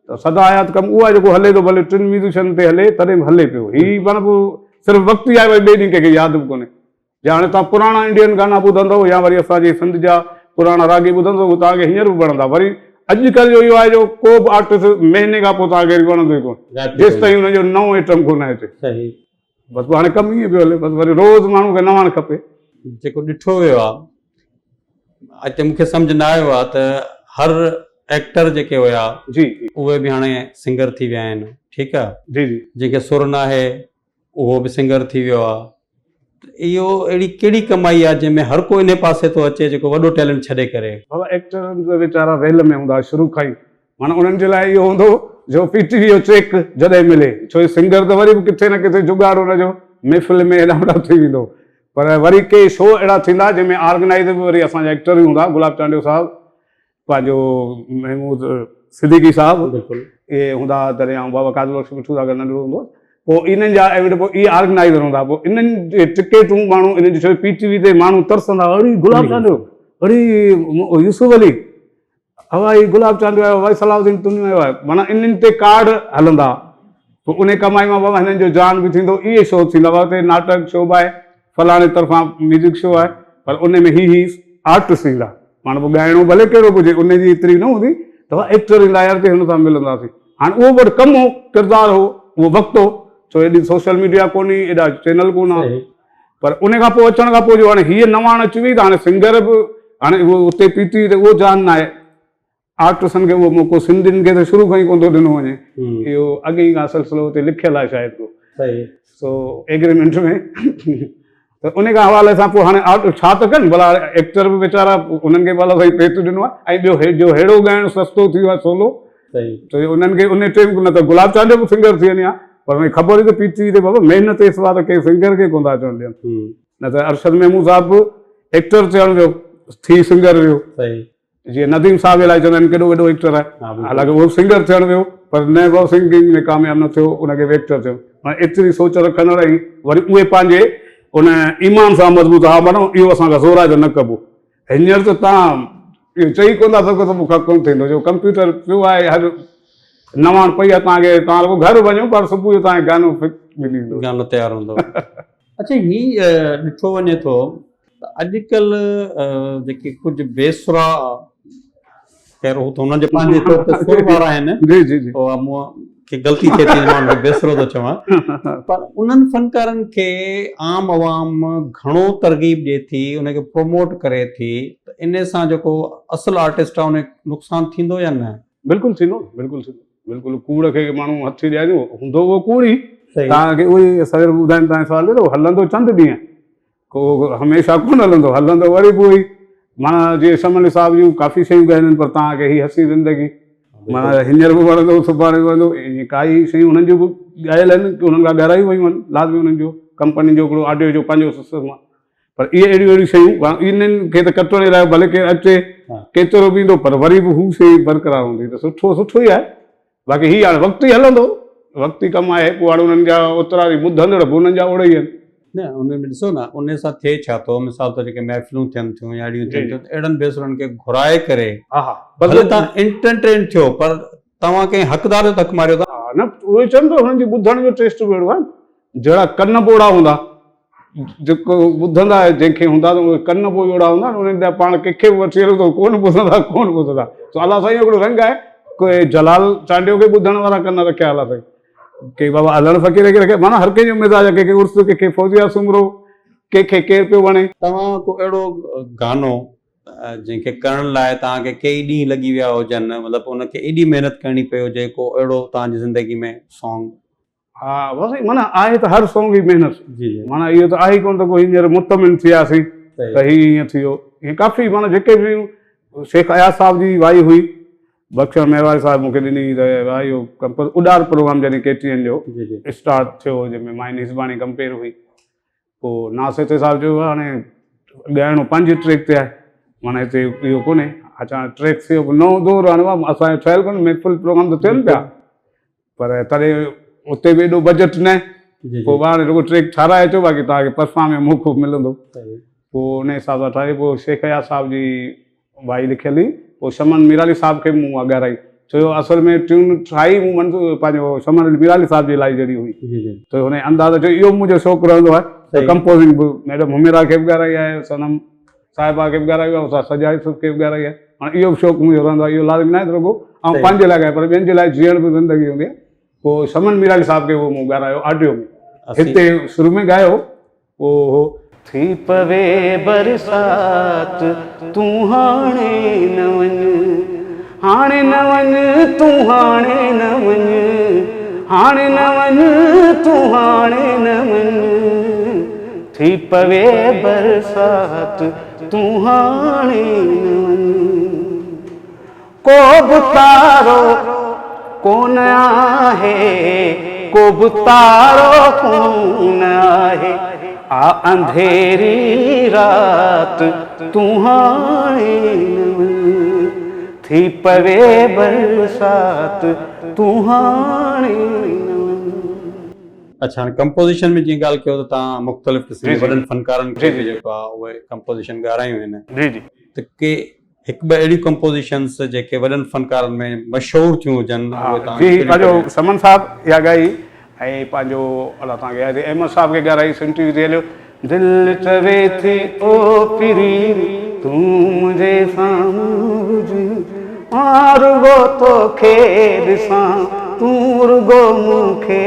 ته سدا حيات ڪم اهو آهي جيڪو هلي ٿو ڀلي ٽن ميوزيشن تي هلي تڏهن به هلي پيو هي معنيٰ پوء صرف وقت ئي آهي وري ٻئي ڏينهن ڪنهن کي ياد به ڪونهي جي هاڻي توهان پراڻا انڊين گانا ٻڌندو يا وري اسان جي سنڌ جا پراڻا راڳي ٻڌندو اهي توهان کي هينئر به وڻندا وري اڄڪلهه جو اهو آهي جو ڪو به آرٽسٽ مهيني کان پوء توهان کي وري وڻندو ئي ڪونه جيستائين ان جو نئون آئٽم ڪونه اچي. صحيح. بس پوء هاڻي ڪم ائين پيو هلي بس وري روز ماڻهو کي نواڻ کپي. جيڪو ڏٺو ويو آهي اڄ تائين مونکي سمجهه نه آيو آهي ته هر ايڪٽر جيڪي هيا جي جي اهي به هاڻي سنگر ٿي ويا آهن ٺيڪ آهي جي جي جنهن کي سر ناهي اهو به سنگر ٿي ويو آهي ته اهو اهڙي ڪهڙي ڪمائي آهي جنهن ۾ هر ڪو انهي پاسي ٿو اچي جيڪو وڏو ٽيلنٽ ڇڏي ڪري. بابا ايڪٽر ته ويچارا ريل ۾ هوندا شروع کان ئي معنيٰ انهن جي لاء اهو هوندو هو جو پي ٽي وي جو چيڪ جڏهن ملي، ڇو جو سنگر ته وري به ڪٿي نه ڪٿي جڳاڙ ان جو محفل ۾ هيڏانهن هوڏانهن ٿي ويندو هو. پر وري ڪي شو اهڙا ٿيندا جنهن ۾ آرگنائيزر به وري اسان جا ايڪٽر ئي هوندا، گلاب چانڊيو صاحب، پنهنجو محمود صديقي صاحب اهي هوندا هئا تڏهن آئون بابا قادر بخش مٺو سان گڏ ننڍڙو هوندو هوس. پوء انهن جا ايونٽ پوء اهي آرگنائيزر هوندا پوء انهن جي ٽڪيٽون ماڻهو انهن جي ڇو جو پي ٽي وي تي ماڻهو ترسندا هئا، اڙي گلاب چانڊيو، اڙي يوسف علي، هوائي گلاب چانڊيو آيو هوائي صلاح الدين تنيو آيو آهي معنيٰ انهن تي ڪارڊ هلندا پوء انهي ڪمائي مان بابا هنن جو جان به ٿيندو اهي شو ٿيندا بابا هتي ناٽڪ شو به آهي فلاڻي طرفان ميوزڪ شو آهي پر انهي ۾ هي هي آرٽسٽ ايندا معنيٰ پوء ڳائڻو ڀلي ڪهڙو به هجي انهي جي ايتري نه هوندي ته بابا ايڪٽر ايندا يار هتي هن سان ملنداسين هاڻي اهو به ڪم هو ڪردار هو اهو وقت هو ڇو ايڏي سوشل ميڊيا ڪونهي ايڏا چينل ڪونه ها پر ان کان پوء اچڻ کان پوء جو هاڻي هيء نواڻ اچي وئي ته هاڻي سنگر به هاڻي اهو اتي پي ٽي وي تي اهو جان ناهي. آرٽسن کي اهو موقعو سنڌين کي ته شروع کان ئي ڪونه ٿو ڏنو وڃي. اهو اڳي ئي کان سلسلو اتي لکيل آهي شايد ڪو. سو ايگريمينٽ ۾ ته ان کان حوالي سان پوء هاڻي آرٽ ڇا ته ڪن ڀلا ايڪٽر به ويچارا انهن کي به الله سائين پيٽ ڏنو آهي ۽ ٻيو هي جو ههڙو ڳائڻ سستو ٿي ويو آهي سولو ته انهن کي ان ٽيم نه ته گلاب چانڊيو به سنگر ٿي وڃي ها پر ان کي خبر هئي ته پي ٽي وي تي بابا محنت اس وا ته ڪنهن سنگر کي ڪونه ٿا اچڻ ڏين نه ته ارشد محمود صاحب به ايڪٽر ٿيڻ ويو ٿي سنگر ويو جيئن نديم صاحب جي لاء چوندا آهن ڪيڏو وڏو ايڪٽر آهي حالانڪه اهو سنگر ٿيڻ ويو پر نه بابا سنگنگ ۾ ڪامياب نه ٿيو ان کي به ايڪٽر ٿيو معنيٰ ايتري سوچ رکندڙ ۽ وري اهي پنهنجي ان ايمان سان مضبوط ها معنيٰ اهو اسان کان زور آهي ته نه ڪبو هينئر ته توهان اهو چئي ڪونه ٿا سگهو ته مون کان ڪونه ٿيندو جو ڪمپيوٽر پيو آهي هر نواڻ پئي آهي توهان کي توهان رڳو گهر وڃو پر صبح جو توهان کي گانو فڪس ملي ويندو. گانو تيار هوندو. اڇا هي ڏٺو وڃي ٿو ته اڄڪلهه جيڪي ڪجهه بي سرا خير هو ته انهن جي پنهنجي طور تي سر وارا آهن جي جي جي مون کي غلطي ٿئي ٿي مان کي بيسرو ٿو چوان پر انهن فنڪارن کي عام عوام گهڻو ترغيب ڏئي ٿي ان کي پروموٽ ڪري ٿي ته ان سان جيڪو اصل آرٽسٽ آهي ان کي نقصان ٿيندو يا نه؟ بلڪل ٿيندو بلڪل ٿيندو بلڪل ڪوڙ کي ماڻهو هٿ ڏياريندو هوندو اهو ڪوڙ ئي توهان کي اهو ئي سوير ٻڌايم توهان سوال ڏٺو هلندو چند ڏينهن ڪو هميشه ڪونه هلندو، هلندو وري به اهو ئي. معنيٰ جيئن شمن علي صاحب جون ڪافي شيون ڳايل آهن پر توهان کي هي حسين زندگي معنيٰ هينئر به وڻندو سڀاڻي به وڻندو ائين ڪائي شيون انهن جون به ڳايل آهن انهن کان ڳارايون ويون آهن لازمي انهن جو ڪمپنين جو هڪڙو آڊيو جو پنهنجو سسٽم آهي پر اهي اهڙيون اهڙيون شيون انهن کي ته ڪٽڻ جي لاء ڀلي ڪير اچي ڪيترو به ايندو پر وري به هو شيء برقرار هوندي ته سٺو سٺو ئي آهي باقي هي هاڻي وقت ئي هلندو، وقت ئي ڪم آهي، پوء هاڻي انهن جا اوترا وري ٻڌندڙ به انهن جا اوڙي ئي آهن. نه ان ۾ ڏسو نه ان سان ٿئي ڇا ٿو مثال طور جيڪي محفلون ٿين ٿيون يا اهڙيون ٿين ٿيون ته اهڙن بيسرن کي گهرائي ڪري ڀلي توهان انٽرٽين ٿيو پر توهان ڪنهن حقدار جو ته حق ماريو ٿا. ها نه اهو ئي چون ٿو هنن جي ٻڌڻ جو ٽيسٽ به اهڙو آهي جهڙا ڪن به اوڙا هوندا جيڪو ٻڌندا جنهن کي هوندا ته اهي ڪن به اهڙا هوندا آهن انهن جا پاڻ ڪنهن کي به وٺي هلون ته ڪونه ٻڌندا ڪونه ٻڌندا سو الله سائين جو هڪڙو رنگ آهي ڪي جلال چانڊيو کي ٻڌڻ وارا ڪن رکيا الله سائين ڪي بابا علڻ فقير کي رکيا معنيٰ هر ڪنهن جو مزاج آهي ڪنهن کي عرس ڪنهن کي فوزيه سومرو ڪنهن کي ڪير پيو وڻي. توهان ڪو اهڙو گانو جنهن کي ڪرڻ لاء توهان کي ڪيئي ڏينهن لڳي ويا هجن مطلب ان کي ايڏي محنت ڪرڻي پئي هجي ڪو اهڙو توهان جي زندگي ۾ سانگ. ها بس معنيٰ آهي ته هر سونگ جي محنت جي جي معنيٰ اهو ته آهي ئي ڪونه ته ڪو هينئر مطمئن ٿي وياسين ته هي ائين ٿي ويو ائين ڪافي معنيٰ جيڪي به شيخ اياز صاحب جي وائي هئي بخشڻ مهرواري صاحب مون کي ڏني ته وائي اهو ڪمپوز اڏار پروگرام جڏهن ڪي ٽي اين جو جي جي اسٽارٽ ٿيو جنهن ۾ مائي نيزباڻي ڪمپيئر هئي پوء ناصر سهتي صاحب چيو هاڻي ڳائڻو پنهنجي ٽريڪ تي آهي معنيٰ هتي اهو ڪونهي اڇا ٽريڪ ٿي ويو نئون دور هاڻي اسان جو ٺهيل ڪونهي محفل پروگرام ته ٿين پيا پر تڏهن اتي به ايڏو بجيٽ نه پوء هاڻي رڳو ٽريڪ ٺاراهي اچو باقي توهان کي پرفارم جو موقعو ملندو پوء ان حساب سان ٺاهي پوء شيخ اياز صاحب جي وائي لکيل هئي پوء شمن ميرالي صاحب کي مون اها ڳارائي ڇو جو اصل ۾ ٽيون ٺاهي مون منظور پنهنجو شمن علي ميرالي صاحب جي لائي جهڙي هئي ته هن انداز جو اهو منهنجو شوق رهندو آهي ته ڪمپوزنگ به ميڊم حميرا کي به ڳارائي آهي صنم صاحبه کي به ڳارائي آهي استاد سجاد يوسف کي به ڳارائي آهي. معنيٰ اهو به شوق منهنجو رهندو آهي اهو لازمي ناهي ته رڳو آئون پنهنجي لاء ڳايان پر ٻين جي لاء جيئڻ به زندگي هوندي آهي. پوء شمن ميرالي صاحب کي اهو مون ڳارايو آڊيو ۾ هتي شروع ۾ ڳايو پوء هو. ٿي پوي برسات تون هاڻي نه وڃ هاڻي نه وڃ تون هاڻي نه وڃ هاڻي نه وڃ تون هاڻي نه وڃ ٿي پوي برسات تون هاڻي نه وڃ. ڪو به تارو ڪونه آهي، ڪو به تارو ڪونه آهي، آ انڌيري رات تون هاڻي نه وڃ، ٿي پوي برسات تون هاڻي نه وڃ. اڇا هاڻي ڪمپوزيشن ۾ جيئن ڳالهه ڪيو ته توهان مختلف قسم جي وڏن فنڪارن کي به جيڪو آهي اهي ڪمپوزيشن ڳارايون آهن ته ڪي هڪ ٻه اهڙيون ڪمپوزيشنس جيڪي وڏن فنڪارن ۾ مشهور ٿيون هجن اهي توهان جي پنهنجو سمن صاحب اها ڳائي ۽ پنهنجو الله توهان کي ياد احمد صاحب کي ڳارائي سن ٽي وي تي هليو دل چوي ٿي او پرين تون منهنجي سامهون هج مان رڳو توکي ڏسان تون رڳو مون کي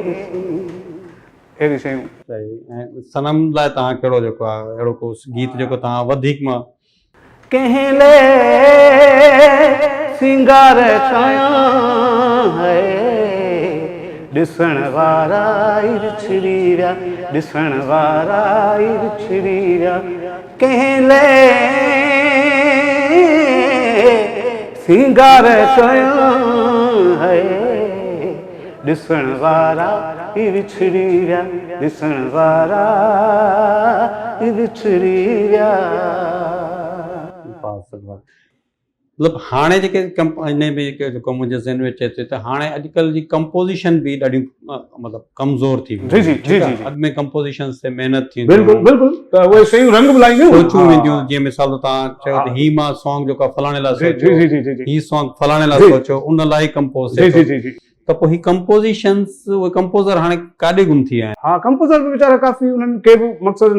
ڏسين اهڙيون شيون. صحيح ۽ صنم لاء توهان ڪهڙو جيڪو آهي اهڙو ڪو گيت جيڪو توهان وڌيڪ مان ڪنهن لئه سينگار ڪيان هاء ڏسڻ وارا ئي وڇڙي ويا ڏسڻ وارا ئي وڇڙي ويا ڪنهن لئه سينگار ڪيان هاء ڏسڻ وارا ئي وڇڙي ويا ڏسڻ وارا ئي وڇڙي ويا. واھ سر واھ مطلب هاڻي جيڪي ڪمپ ان به جيڪو منهنجي ذهن ۾ اچي ٿي ته هاڻي اڄڪلهه جي ڪمپوزيشن به ڏاڍيون مطلب ڪمزور ٿي ويون جي جي جي جي اڳ ۾ ڪمپوزيشنس تي محنت ٿيندي بلڪل بلڪل ته اهي شيون رنگ به لائينديون سوچون وينديون جيئن مثال توهان چيو ته هي مان سانگ جيڪو فلاڻي لاء سوچيو جي جي جي جي هي سانگ فلاڻي لاء سوچيو ان لاء ئي ڪمپوز ٿئي ٿو جي جي جي ته پوء هي ڪمپوزيشنس اهي ڪمپوزر هاڻي ڪاڏي گم ٿي ويا آهن؟ ها ڪمپوزر به ويچارا ڪافي انهن کي به مقصد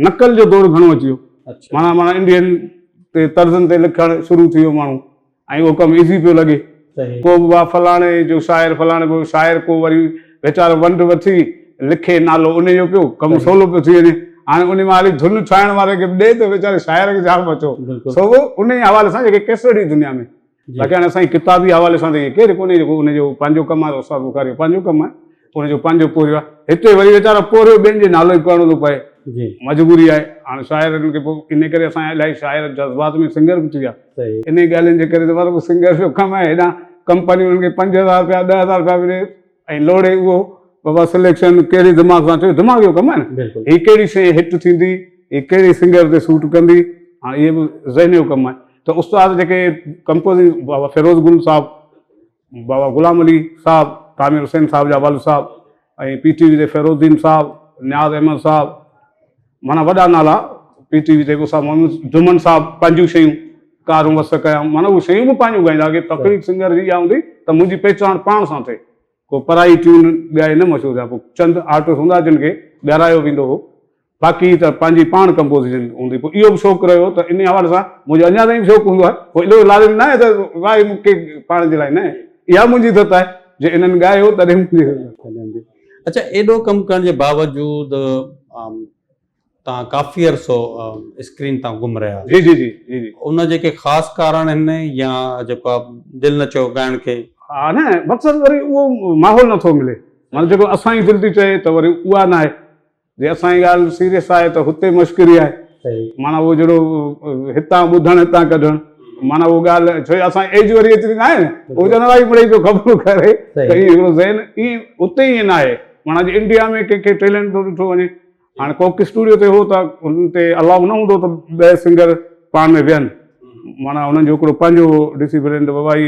نقل جو دور گهڻو اچي ويو معنيٰ معنيٰ انڊين تي طرزن تي لکڻ شروع ٿي ويو ماڻهو ۽ اهو ڪم ايزي پيو لڳي ڪو به واهه فلاڻي جو شاعر فلاڻي جو شاعر ڪو وري ويچارو ونڊ وٺي لکي نالو ان جو پيو ڪم سولو پيو ٿي وڃي هاڻي ان مان هلي ڌن ٺاهڻ واري کي به ڏي ته ويچاري شاعر کي ڇا بچو سو ان حوالي سان جيڪي ڪيسٽ جي دنيا ۾ باقي هاڻي اسان جي ڪتابي حوالي سان ته ائين ڪير ڪونهي جيڪو ان جو پنهنجو ڪم آهي ته استاد بخاري جو پنهنجو ڪم آهي ان جو پنهنجو پورهيو آهي هتي وري ويچارا پورهيو ٻين جي نالو ئي ڪرڻو ٿو پئي مجبوري آهي هاڻي شاعرن کي پوء ان ڪري اسان جا الاهي شاعر جذبات ۾ سنگر به ٿي ويا انهي ڳالهين جي ڪري ته بس سنگر جو ڪم آهي هيڏانهن ڪمپني انهن کي 5000 رپيا 10000 رپيا به ڏي ۽ لوڙي اهو بابا سليڪشن ڪهڙي دماغ سان ٿيو دماغ جو ڪم آهي نه هي ڪهڙي شيء هٽ ٿيندي هي ڪهڙي سنگر تي سوٽ ڪندي هاڻي اهي به ذهن جو ڪم آهي ته استاد جيڪي ڪمپوزنگ بابا فيروز گل صاحب بابا غلام علي صاحب تعمير حسين صاحب جا والد صاحب ۽ پي ٽي وي تي فيروز الدين صاحب نياز احمد صاحب معنيٰ وڏا نالا پي ٽي وي تي استاد محمد جمن صاحب پنهنجون شيون ڪارون وس ڪيائون معنيٰ اهي شيون به پنهنجون ڳائيندا ڪي تقريب سنگر جي اها هوندي ته منهنجي پهچان پاڻ سان ٿئي ڪو پرائي ٽيون ڳائي نه مشهور ٿيا پوء چند آرٽسٽ هوندا جن کي ڳارايو ويندو هو باقي ته پنهنجي پاڻ ڪمپوزيشن هوندي پوء اهو به شوق رهيو ته انهي حوالي سان منهنجو اڃا تائين به شوق هوندو آهي پوء اهو لازمي ناهي ته وائي مون کي پاڻ جي لاء نه اها منهنجي عزت آهي جي انهن ڳايو تڏهن منهنجي اڇا ايڏو ڪم ڪرڻ جي باوجود توهان ڪافي عرصو اسڪرين تان گم رهيا. جي جي جي جي جي. ان جي ڪي خاص ڪارڻ هن يا جيڪو آ دل نه چيو ڳائڻ کي. ها نه مقصد وري اهو ماحول نه ٿو ملي معنيٰ جيڪو اسان جي دل ٿي چئي ته وري اها ناهي جي اسان جي ڳالهه سيريس آهي ته هتي مشڪري آهي معنيٰ اهو جهڙو هتان ٻڌڻ هتان ڪڍڻ معنيٰ اهو ڳالهه ڇو اسان ايج وري ايتري ناهي نه اهو چوندو ڀائي مڙئي پيو خبرون ڪري ته ائين هڪڙو ذهن ائين اتي ائين ناهي معنيٰ جي انڊيا ۾ ڪنهن کي ٽيلنٽ ٿو ڏٺو وڃي هاڻي ڪوڪ اسٽوڊيو تي هو ته ان تي الاؤ نه هوندو ته ٻه سنگر پاڻ ۾ ويهن معنيٰ انهن جو هڪڙو پنهنجو ڊسيپلين ته بابا هي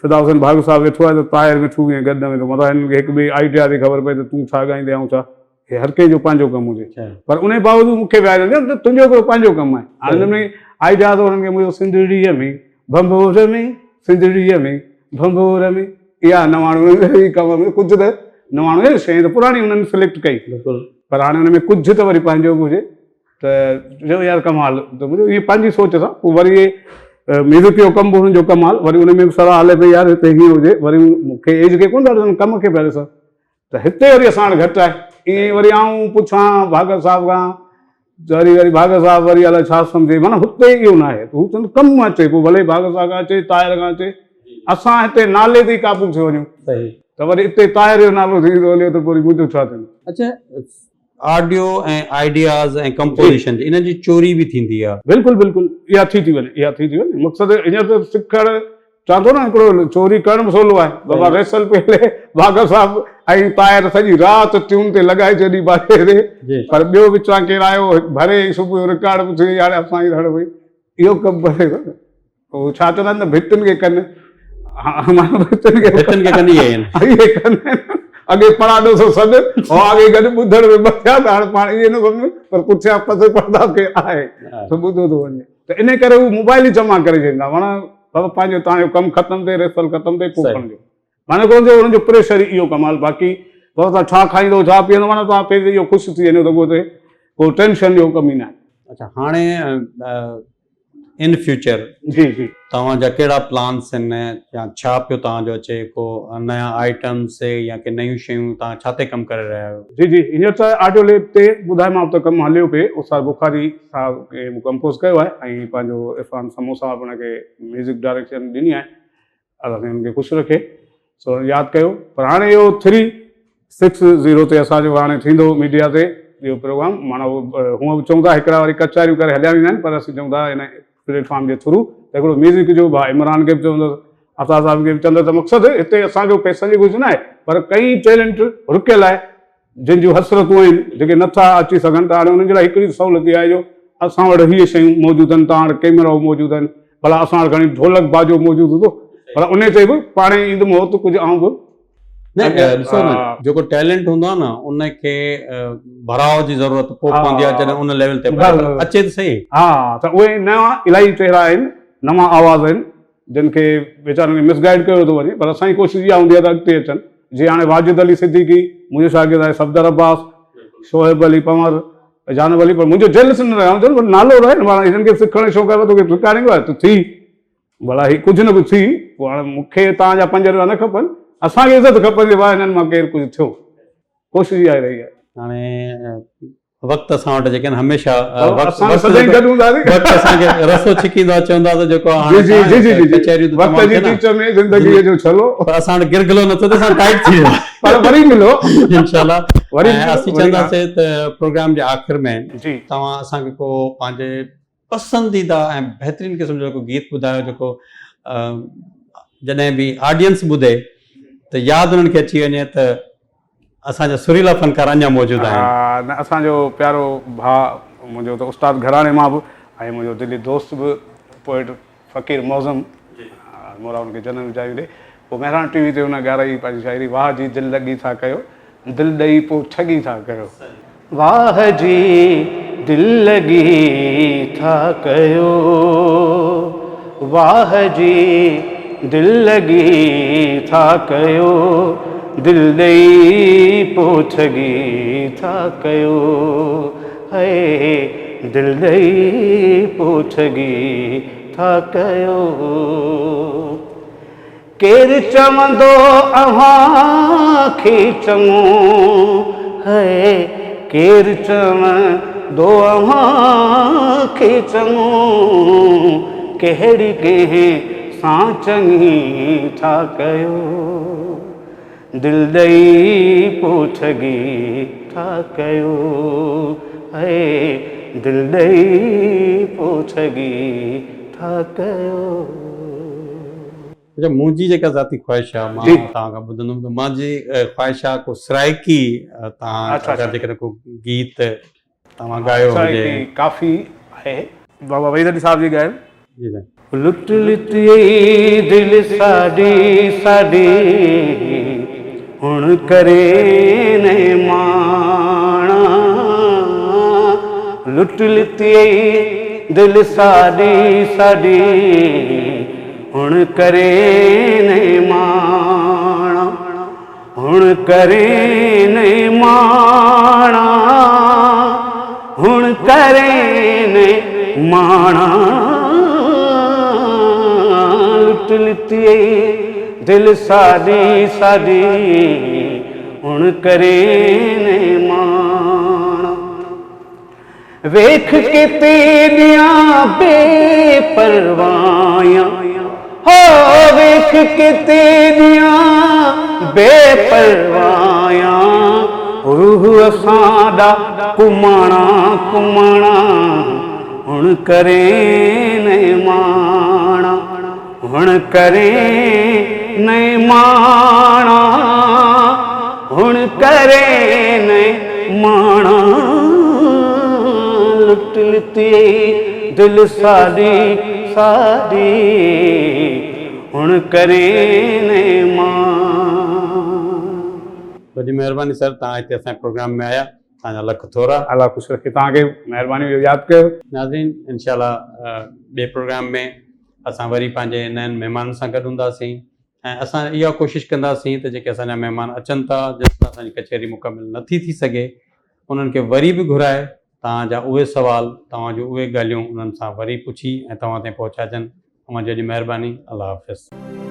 فدا حسين ڀاڳ صاحب ويٺو آهي ته طاهر مٺو ائين گڏ نه ويندو متان هنن کي هڪ ٻئي آئيڊيا جي خبر پئي ته تون ڇا ڳائيندين آئون ڇا هي هر ڪنهن جو پنهنجو ڪم هجي پر ان باوجود مون کي ويهاريو ته تنهنجو هڪڙو پنهنجو ڪم آهي هاڻي هن ۾ آئيڊيا ته انهن کي منهنجو سنڌڙيء ۾ ڀنڀور ۾ سنڌڙيء ۾ ڀنڀور ۾ اها نواڻ هي ڪم ۾ ڪجهه ته نواڻ هي شيء ته پراڻي انهن سليڪٽ ڪئي بلڪل پر هاڻي ان ۾ ڪجهه ته وري پنهنجو به هجي. ته چيو يار ڪمال ته منهنجو اهي پنهنجي سوچ سان پوء وري اهي ميوزڪ جو ڪم به هنن جو ڪمال وري ان ۾ به صلاح هلي پئي يار هتي هيئن هجي وري مون کي ايج کي ڪونه ٿا ڏسن ڪم کي پيا ڏسن ته هتي وري اسان وٽ گهٽ آهي ائين وري آئون پڇان ڀاڳت صاحب کان ته وري وري ڀاڳت صاحب وري الائي ڇا سمجهي معنيٰ هتي اهو نه آهي هو چوندو ڪم اچي پوء ڀلي ڀاڳت صاحب کان اچي طاهر کان اچي اسان هتي نالي تي ئي قابو ٿيو وڃون ته وري اتي طاهر جو نالو ٿي ٿو هلي ته پوء وري منهنجو ڇا ٿيندو. اڇا آڊيو ۽ آئيڊياز ۽ ڪمپوزيشن جي انهن جي چوري به ٿيندي آ. بلڪل بلڪل اها ٿي ٿي وڃي اها ٿي ٿي وڃي مقصد هينئر ته سکڻ چوان ٿو نه هڪڙو چوري ڪرڻ به سولو آهي بابا ريسل پئي هلي ڀاڳ صاحب ۽ طاهر سڄي رات ٽيون تي لڳائي ڇڏي باجي تي پر ٻيو وچان ڪير آيو ڀري صبح جو رڪارڊ به ٿي هاڻي اسان جي رڙ پئي اهو ڪم پري هو ڇا چوندا آهن ته ڀتين کي ڪن معنيٰ ڀتين کي ڀتين کي ڪن اهي آهن اهي ڪن اڳي پڙاڏو سو سڏ هو اڳي گڏ ٻڌڻ ۾ ٻه ٿيا ته هاڻي پاڻ ائين نه سمجهون پر پٺيان پس پردا ڪي آهي سو ٻڌو ٿو وڃي ته ان ڪري هو موبائل ئي جمع ڪري ڇڏيندا معنيٰ بابا پنهنجو تان جو ڪم ختم ٿئي ريسل ختم ٿئي پوء کڻجو معنيٰ ڪو جو انهن جو پريشر ئي اهو ڪمال باقي بابا تان ڇا کائيندو ڇا پيئندو معنيٰ تان پهرين اهو خوش ٿي وڃو ته پوء ڪو ٽينشن جو ڪم ئي ناهي. اڇا هاڻي ان فيوچر جي جي توهان جا ڪهڙا پلانس آهن يا ڇا پيو توهان جو اچي ڪو نيا آئٽمس يا ڪي نيون شيون توهان ڇا تي ڪم ڪري رهيا آهيو؟ جي جي هينئر ته آڊيو ليب تي ٻڌايومانو ته ڪم هليو پئي استاد بخاري صاحب کي مون ڪمپوز ڪيو آهي ۽ پنهنجو عرفان سمون صاحب ان کي ميوزڪ ڊائريڪشن ڏني آهي الله سائين ان کي خوش رکي سو ياد ڪيو پر هاڻي اهو ٿري سڪس زيرو تي اسان جو هاڻي ٿيندو ميڊيا تي اهو پروگرام معنيٰ هونء به چئون ٿا هڪڙا وري ڪچهريون ڪري هليا ويندا آهن پر اسين چئون ٿا هن پليٽ فارم جي ٿرو ته هڪڙو ميوزڪ جو ڀاء عمران کي به چوندس عطا صاحب کي به چوندس ته مقصد هتي اسان جو پئسن جي گهرج نه آهي پر ڪئي ٽيلنٽ رڪيل آهي جن جون حسرتون آهن، جيڪي نه ٿا اچي سگهن ته هاڻي انهن جي لاء هڪڙي سهولت اها آهي جو اسان وٽ هيء شيون موجود آهن، توهان وٽ ڪئميرائون موجود آهن، ڀلا اسان وٽ کڻي ڍولڪ باجو موجود هوندو پر انهي تي به پاڻهي ايندم هو ته ڪجهه آئون به نه ڏسو نه جيڪو ٽيلنٽ هوندو آهي نه ان کي ڀراء جي ضرورت پوء پوندي آهي جڏهن ان ليول تي اچي ته سهي. ها ته اهي نوان الاهي چهرا آهن، نوان آواز آهن، جن کي ويچارن کي مس گائيڊ ڪيو ٿو وڃي پر اسان جي ڪوشش اها هوندي آهي ته اڳتي اچن جيئن هاڻي واجد علي صديقي منهنجو شاگرد آهي صفدر عباس شعيب علي پنور جانب علي پر منهنجو جيلس نه رهيو آهي پر نالو رهي نه معنيٰ هنن کي سکڻ جو شوق آهي توکي رڪارڊنگ آهي ته ٿي ڀلا هي ڪجهه نه ڪجهه ٿي پوء هاڻي مون کي توهان جا پنج روپيا نه کپن اسان کي عزت کپندي ڀاء هنن مان ڪير ڪجهه ٿيو ڪوشش اها رهي آهي. هاڻي وقت اسان وٽ جيڪي آهن هميشه وقت سدائين گڏ هوندا آهن وقت اسان کي رسو ڇڪيندو آهي چوندو آهي ته جيڪو هاڻي جي جي جي جي ڪچهريون ته وقت جي چيچ ۾ زندگي جو ڇلو پر اسان وٽ گرگلو نه ٿو ته اسان ٽائيٽ ٿي ويو پر وري ملو انشاء الله وري اسين چونداسين ته پروگرام جي آخر ۾ جي توهان اسان کي ڪو پنهنجي پسنديده ۽ بهترين قسم جو ڪو گيت ٻڌايو جيڪو جڏهن به آڊينس ٻڌي ته ياد انهن کي اچي وڃي ته اسان جا سريلا فنڪار اڃا موجود آهن. ها نه اسان جو پيارو ڀاء منهنجو ته استاد گهراڻي مان به ۽ منهنجو دلي دوست به پوئٽ فقير معظم مولا ان کي جنت ۾ جايون ڏي پوء مهراڻ ٽي وي تي ان ڳارائي پنهنجي شاعري واهه جي دل لڳي ٿا ڪيو دل ڏئي پوء ٺڳي ٿا ڪيو. واهه جي دل لڳي ٿا ڪيو واهه جي دل لڳي ٿا ڪيو دل ڏئي پو ٺڳي ٿا ڪيو هي دل ڏئي پو ٺڳي ٿا ڪيو. ڪير چوندو اوهان کي چڱو هي ڪير چوندو اوهان کي چڱو ڪهڙي ڪنهن سان چڱي ٿا ڪيو دل ڏئي پو ٺڳي ٿا ڪيو هي دل ڏئي پو ٺڳي ٿا ڪيو. اچا منهنجي جيڪا ذاتي خواهش آ مان توهان کان ٻڌندم ته منهنجي خواهش آ ڪو سرائيڪي توهان اگر جيڪڏهن ڪو گيت توهان ڳايو هجي. سرائيڪي ڪافي آهي بابا وحيد علي صاحب جي ڳايل. جي سائين. لٽ لٽي دل ساڏي ساڏي هڻ ڪري نه ماڻا لٽ لٽي دل ساڏي ساڏي هڻ ڪرين ماڻا هڻ ڪرين ماڻا هڻ ڪرين ماڻا. لٽ لٽيئي دل ساري ساري، هڻ ڪرين ماڻا. ويک ڪي تيڏيان بي پروايان، هو ويک ڪي تيڏيان بي پروايان، روح اسان ڏا ڪماڻا ڪماڻا، هڻ ڪرين ماڻا، هڻ ڪرين ماڻا، هڻ ڪرين ماڻا. لٽ لتيئي دل ساري ساري، هڻ ڪرين ماڻا. وڏي مهرباني سر توهان هتي اسان جي پروگرام ۾ آيا. توهان جا لک ٿورا. الله خوش رکي توهان کي مهرباني جو ياد ڪيو. ناظرين انشاء الله ٻئي پروگرام ۾ اسان وري پنهنجي نين مهمانن سان گڏ هونداسين ۽ اسان اها ڪوشش ڪنداسين ته جيڪي اسان جا مهمان اچن ٿا جن سان اسان جي ڪچهري مڪمل نٿي ٿي سگهي انهن کي وري به گهرائي توهان جا اهي سوال توهان جون اهي ڳالهيون انهن سان وري پڇي ۽ توهان تائين پهچائجن اوهان جي وڏي مهرباني الله حافظ.